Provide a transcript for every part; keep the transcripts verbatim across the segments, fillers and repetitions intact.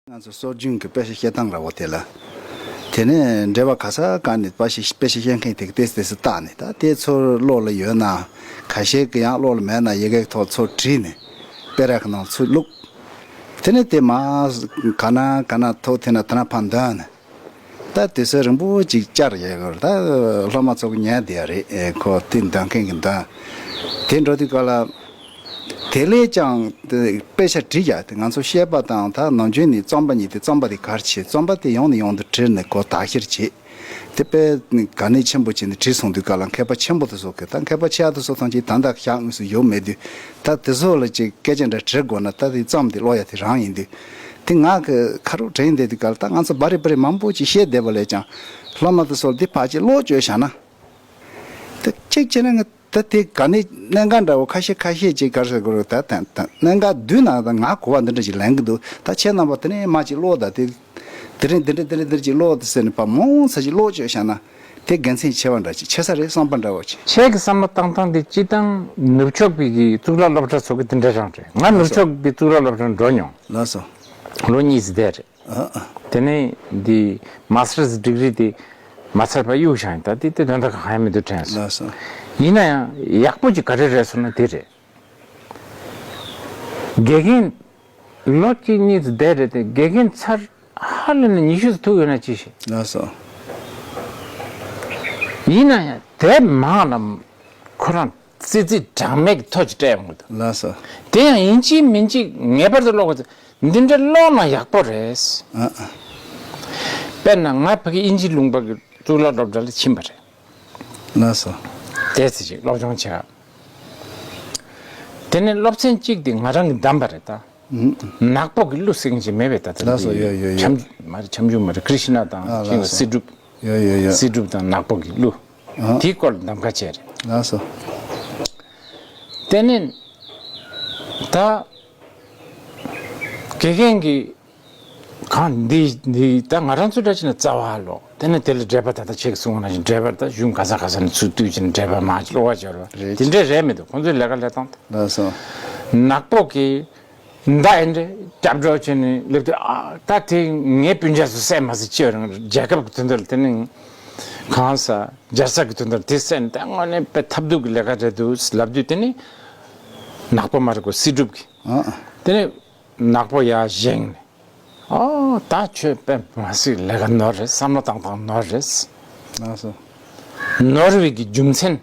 ང་ཚོ་སྲོལ་རྒྱུན་གྱི་དཔེ་ཆ་བཤད་སྟངས་འདྲ་བོ་དེ་ལ། དེ་ནས་འགྲེལ་པ་ག་ས་ག་ནས་དཔེ་ཆ་དཔེ་ཆ་བཤད་མཁན་དེ་ག་ཏེས་ཏེས་སུ་བཏགས་ནས། ད་དེ་ཚོ་བློ་ལ་ཡོད་ན། ཁ་ཤས་ཀྱི་ཡང་བློ་ལ་མེད་ན་ཡི་གེ་ཐོག་ཚུར་བྲིས་ནས་དཔེ་ར་གི་ནང་ཚུར་བླུགས། དེ་ནས་དེ་མ་ག་ན་ག་ན་ཐོག་དེ་ན་དེ་ན་ཕར་འདོན་ནས། ད་དུས་ཚོད་རིང་པོ་ཅིག་བཅར་ཡོད་གི་རེད། ད་སློབ་མ་ཚོ་གི་ཉན་བསྡད་ཡ་རེད། ཨེ་ཁོ་དེ་འདོན་མཁན་གྱི་འདོན། དེ་འགྲོ་དུས་སྐབས་ལ། དེ་ལས་ཀྱང་དེ་དཔེ་ཆ་བྲིས་ཡ་དེ་ང་ཚོ་བཤད་པ་དང་། ད་ནམ་རྒྱུན་ནས་རྩོམ་པ་གཉིས་དེ། རྩོམ་པ་དེ་ག་རེ་བྱེད། རྩོམ་པ་དེ་ཡོང་ནས་ཡོང་དུ་བྲིས་ནས་ཁོ་དག་གཞིར་བྱེད། དེ་དཔེ་ག་ནས་ཆེན་པོ་བྱས་ནས་བྲིས་སོང་དུས་སྐབས་ལ། མཁས་པ་ཆེན་པོ་དེ་ཚོ་གི། ད་མཁས་པ་ཆེ་ཡ་དེ་ཚོ་ཐམས་ཅད་ད་ལྟ་ཞག་དངོས་སུ་ཡོད་མེད་དུས། ད་དེ་ཚོ་ལ་ཅིག་སྐད་ཆ་འདྲ་དྲི་དགོས་ན། ད་དེ་རྩོམ་དེ་ཀློག་ཡ་དེ་རང་ཡིན་དུས། དེ་ང་གི་ཁ་རོག་དྲན་བསྡད་དུས་སྐབས་ལ། ད་ང་ཚོ་བ་རི་བ་རི་མང་པོ་ཅིག་བཤད་བསྡད་པ་ལས་ཀྱང་། སློབ་མ་དེ་ཚོ་ལ་དེ་ཕར་ཅིག་ཀློག་བཅུག་བཞག་ན། ད་གཅིག་བྱས་ན་ང་ད་དེ་ག་ནས་གནད་འགག་འདྲ་བོ་ཁ་ཤས་ཁ་ཤས་ཅིག་ག་རེ་ཟེར་དགོས་རེད། ད་ད་ད་གནད་འགག་བསྡུས་ན་ད་ང་གོ་བ་འདི་འདྲ་ཞིག་ལེན་གི་འདུག་ད་ཁྱེད་རྣམ་པ་དེ་ནས་མར་ཅིག་ཀློག་དང་། དེ་དེ་རིང་འདི་འདྲ་འདི་འདྲ་འདི་འདྲ་ཅིག་ཀློག་དང་ཟེར་ནས་ཕར་མང་ཙམ་ཅིག་ཀློག་བཅུག་བཞག་ན། དེ་དགེ་མཚན་ཆེ་བ་འདྲ་ཅིག་ཆེ་ས་རེད་བསམ་པ་འདྲ་བོ་ཅིག་ཁྱེད་ཀྱི་བསམ་བློ་བཏང་སྟངས་དེ་སྤྱིར་བཏང་ནུབ་ཕྱོགས་པའི་གི་གཙུག་ལག་སློབ་གྲྭ་ཚོ་གི་དེ་འདྲ་རང་རེད། ང་ནུབ་ཕྱོགས་པའི་གཙུག་ལག་སློབ་གྲྭར་འགྲོ་མྱོང་། ལགས་སོ། ལོ་གཉིས་ཙམ་བསྡད་རེད། ཨ་ཨ། དེ་ནས་འདི་མ་སི་ཊར་སི་ཌི་གི་རི་དེ་མ་ཚར་བར་གཡུག་བཞག་ཡིན། ད་དེ་དེ་དོན་དག་གང་ཡང་མི་འདུག་དྲན་སོང་། ལགས་སོ། ཡིན་ན་ཡང་ཡག་པོ་ཅིག་ག་རེ་རེད་ཟེར་ན་དེ་རེད། དགེ་རྒན་ལོ་གཅིག་གཉིས་ཙམ་བསྡད་རེད་དེ། དགེ་རྒན་ཚར་ཧ་ལས་ནས་ཉི་ཤུ་ཙམ་ཐུག་ཡོད་ན་ཅི་ཞིག་ལགས་སོ། ཡིན་ན་ཡང་དེ་མང་ལ་ཁོ་རང་ཙི་ཙི་གྲངས་མེད་ཀྱི་ཐོ་ཅིག་སྤྲད་ཡོང་གི་འདུག་ལགས་སོ། དེ་ཡང་ཡིན་གཅིག་མིན་གཅིག་ངེས་པར་དུ་ཀློག་དགོས། འདི་འདྲ་ཀློག་ན་ཡག་པོ་རེད། ཨ་ཨ། དཔེར་ན་ང་ཕ་གི་དབྱིན་ཇི་ལུང་པ་གི་གཙུག་ལག་སློབ་གྲྭ་ལ་ཕྱིན་པ་རེད། ལགས་སོ། དེ་ཙི་ཅིག་སློབ་སྦྱོང་བྱས། དེ་ནས་སློབ་ཚན་གཅིག་དེ་ང་རང་གིས་བདམས་པ་རེད་ད། ཨུ། ནག་པོ་གི་གླུ་ཟེར་མཁན་ཅིག་མེད་པས་ད། ལྟ་ལགས་སོ། དེ་ཡོད་ཡོད་ཡོད། ཁྱམས་མ་རེད། ཁྱམས་ཆུང་མ་རེད། ཀྲི་ཤི་ན་དང་། ཨ་ཁྱེད་ལགས་སོ། སི་གྲུབ། ཡོད་ཡོད་ཡོད། སི་གྲུབ་དང་ནག་པོ་གི་གླུ། ཨ། དེའི་སྐོར་ལ་གདམ་ག་བྱས་རེད། ལགས་སོ། དེ་ནས་ད་དགེ་རྒན་གྱི་གང་འདི་འདི་ད་ང་རང་ཚོ་འདྲ་བྱས་ན་རྩ་བ་ལོ། དེ་ནས་དེ་ལ་འགྲེལ་པ། ད་ལྟ་ཁྱེད་ཀྱིས་གསུངས་པ་ནང་བཞིན་འགྲེལ་པ་ད་གཞུང་ག་ས་ག་ས་ནས་ཚུར་བཏུས་བྱས་ནས་འགྲེལ་པ་མར་ཀློག་པ་བྱས་རོགས། རེད། དེ་འདྲས་རེད་མི་འདུག་ཁོང་ཚོའི་ལས་ཀ་ལས་སྟངས་དེ། ལགས་སོ། ནག་པོ་གི་མདའ་ཨེ་འདྲ་རྒྱབ་འགྲོ་བྱས་ནས་སླེབས་དུས། ཨ་ད་དེ་ངའི་སྤུན་ཀྱག་ཚོ་བསད་མ་ཟེར། ཅི་ཡང་རྒྱལ་ཁབ་ཀྱི་དོན་དུ་ལ། དེ་ནི་གང་ཟག་རྒྱལ་ས་གི་དོན་དུ་ལ་དེ་བསད་ནས། དེ་དངོས་གནས་དཔེ་ཐབས་སྡུག་གི་ལས་ཀ་རེད་འདུག་ལབ་དུས། དེ་ནི་ནག་པོ་མ་རེད་གོ། སི་གྲུབ་ཀྱི། ཨ་ཨ། དེ་ནི་ནག་པོ་ཡར་བཞེངས་ནས། ཨོ་ད་ཁྱོད་དཔེ་མ་སྲིད་ལས་ཀ་ནོར་རེད། བསམ་བློ་བཏང་སྟངས་ནོར་རེད། ལགས་སོ། ནོར་བའི་གི་རྒྱུ་མཚན།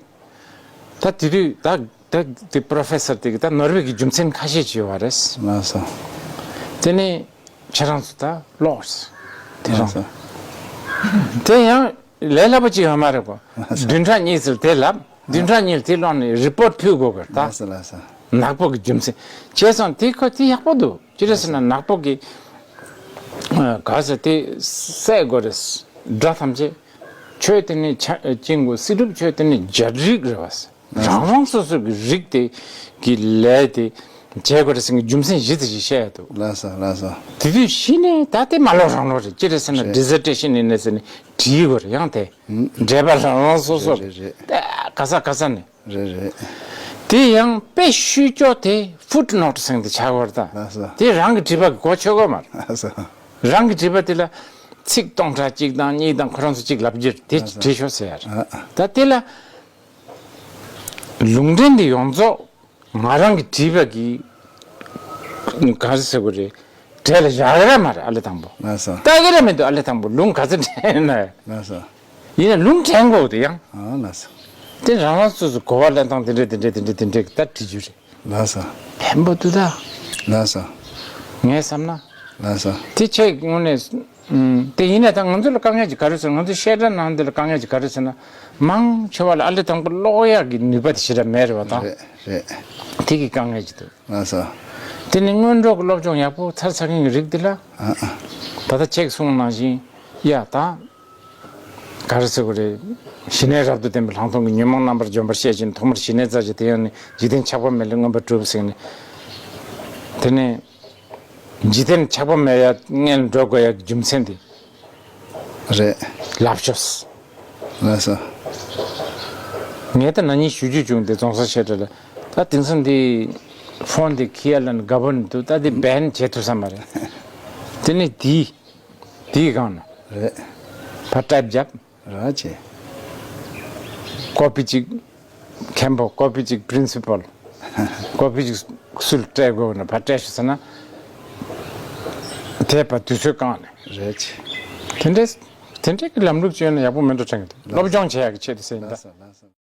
ད་དེ་དུས་ད་ད་དེ་པོ་རོ་ཕེ་སར་དེ་གིས་ད་ནོར་བའི་གི་རྒྱུ་མཚན་ཁ་ཤས་ཅིག་ཡོད་པ་རེད། ལགས་སོ། དེ་ནས་ཁྱེད་རང་ཚོ་ད་ཀློག་ཟེར། དེ་རང་། ལགས་སོ། དེ་ཡང་ལས་སླ་པོ་ཅིག་ཡོད་མ་རེད་གོ། ལགས་སོ། བདུན་ཕྲག་གཉིས་ཙམ་དེ་ལབ། བདུན་ཕྲག་གཉིས་ལ་དེ་ཀློག་ནས་རི་པོར་ཊི་ཕུལ་དགོས་གི་ད། ལགས་སོ། ལགས་སོ། ནག་པོ་གི་རྒྱུ་མཚན། བྱས་ཙང་དེ་ཁོ་དེ་ཡག་པོ་འདུག་ཅི་རེད་ཟེར་ན། ནག་པོ་གི་ཨ་ག་ཟེར། དེ་བསད་དགོས་རེད། དགྲ་ཐམས་ཅད། ཁྱོད་དེ་ནི་ཆ་བཅིངས་དགོས། སྲིད་སྒྲུབ་ཁྱོད་དེ་ནི་རྒྱལ་རིགས་རེད་བ། ལགས་སོ། རང་རང་སོ་སོ་གི་རིགས་དེ་གི་ལས་དེ་བྱེད་དགོས་རེད་ཟེར་གི་རྒྱུ་མཚན་བཞི་དེ་ཞིག་བཤད་ཡ་འདུག་ལགས་སོ། ལགས་སོ། དེ་དུས་གཞི་ནས་ད་དེ་མ་ལོག་རང་ལོག་རེད། ཅི་རེད་ཟེར་ན། རེད། ཌི་ཟར་ཊེ་ཤན་ཡིན་ནས་ཟེར་ནས་བྲིས་དགོས་རེད། ཡང་དེ་ཨུམ། འགྲེལ་པ་རང་རང་སོ་སོ་རེད་རེད་རེད། ད་ག་ས་ག་ས་ནས། རེད་རེད། དེ་ཡང་དཔེ་ཤུལ་ཀྱོག་དེ་ཕུཊ་ནོ་ཊི་ཟེར་དེ་ཆགས་ཡོད་རེད་ད། ལགས་སོ། དེ་རང་གི་བྲིས་པ་གི་གོ་ཆོད་གོ་མ་རེད། ལགས་སོ། རང་གི་བྲིས་པ་དེ་ལ་ཚིག་སྟོང་ཕྲག་གཅིག་དང་གཉིས་དང་ཁོ་རང་ཚོ་གཅིག་ལབ་རྒྱུ་དེ། ལགས་སོ། བྲིས་ཤོག་ཟེར་ཡ་རེད། ཨ་ཨ། ད་དེ་ལ་ལུང་འདྲེན་དེ་ཡོངས་རྫོགས་ང་རང་གི་བྲིས་པ་གི་ག་རེ་ཟེར་དགོས་རེད། གྲས་ལ་བཞག་ར་མ་རེད། ཨ་ལས་དང་པོ། ལགས་སོ། ལྟ་གི་ར་མི་འདུག་ཨ་ལས་དང་པོ་ལུང་ག་ཚོད་འདྲེན་ན། ལགས་སོ། ཡིན་ན་ལུང་དྲན་དགོས་དེ་ཡང་། ཨ་ལགས་སོ། དེ་རང་རང་སོ་སོ་གོ་བ་ལེན་སྟངས་དེ་འདྲས་དེ་འདྲས་དེ་འདྲས་དེ་འདྲས་ཀྱི་ད་བྲིས་རྒྱུ་རེད། ལགས་སོ། ཕན་པོ་འདུག་ད། ལགས་སོ། ངས་བསམ་ན། ལགས་སོ། དེ་ཁྱེད་དངོས་གནས། ཨུམ། དེ་ཡིན་ན་ད་ང་ཚོ་ལ་དཀའ་ངལ་ཅིག་ག་རེ་ཟེར། ང་ཚོ་བཤད་གྲྭ་ནང་འདི་ལ་དཀའ་ངལ་ཅིག་ག་རེ་ཟེར་ན། མང་ཆེ་བ་ལ་ཨ་ལས་དང་པོ་ཀློག་ཡག་གི་ནུས་པ་དེ་ཞེ་དྲག་མེད་རེད་བ་ད། རེད་རེད། དེ་གི་དཀའ་ངལ་ཅིག་འདུག་ལགས་སོ། དེ་ནི་སྔོན་འགྲོ་གི་སློབ་སྦྱོང་ཡག་པོ་ཚར་ཚར་མཁན་གྱི་རིགས་འདི་ལ། ཨ་ཨ། ད་ལྟ་ཁྱེད་གསུངས་ནང་བཞིན་ཡ་ད། ག་རེ་ཟེར་དགོས་རེད། ཞི་གནས་རབ་ཏུ་བརྟན་པའི་ལྷག་མཐོང་གི་ཉོན་མོངས་རྣམ་པར་འཇོམས་པར་བཤད་ཅིང་། ཐོག་མར་ཞི་གནས་བསྩལ་ཞིང་། དེ་ཡང་ནི་འཇིག་རྟེན་ཆགས་པ་མེད་ལས་མངོན་པར་སྒྲུབ་ཟེར་ནས། དེ་ནས་འཇིག་རྟེན་ཆགས་པ་མེད་ཡ་ངན་འགྲོ་དགོས་ཡ་རྒྱུ་མཚན་དེ། རེད། ལབ་ཤོག་ལགས་སོ། ངས་ད་ན་ནིང་ཞུ་རྒྱུ་བྱུང་སྟེ་རྫོང་སར་བཤད་གྲྭ་ལ། ད་དེང་སང་འདི་ཕོན་འདི་ཁྱེར་ཡ་ལ་ནི་དགའ་པོ་ནི་འདུག་ད་འདི་བེན་བྱེད་ཐུབ་ས་མ་རེད། དེ་ནས་དེའི་དེའི་སྒང་ནས་རེད། ཕར་ཊའིབ་བརྒྱབ། ར་ཅེ། ཀོ་པི་གཅིག་མཁན་པོ། ཀོ་པི་གཅིག་པི་རིན་སི་པལ། ཀོ་པི་གཅིག་སུ་ལ་སྤྲད་དགོས་ན་ཕར་སྤྲད་ཤོག་ཟེར་ན། དེ་ཕར་དུས་ཚོད་བསྐང་ནས། རེད་ཅེ། དེ་འདྲའི་དེ་འདྲའི་གི་ལམ་ལུགས་ཅིག་ཡོད་ན་ཡག་པོ་མེད་འགྲོ་དྲན་གི་འདུག་སློབ་སྦྱོང་བྱེད་ཡག་གི་ཆེད་དུ་ཟེར་ཡིན་ད། ལགས་སོ་ལགས་སོ།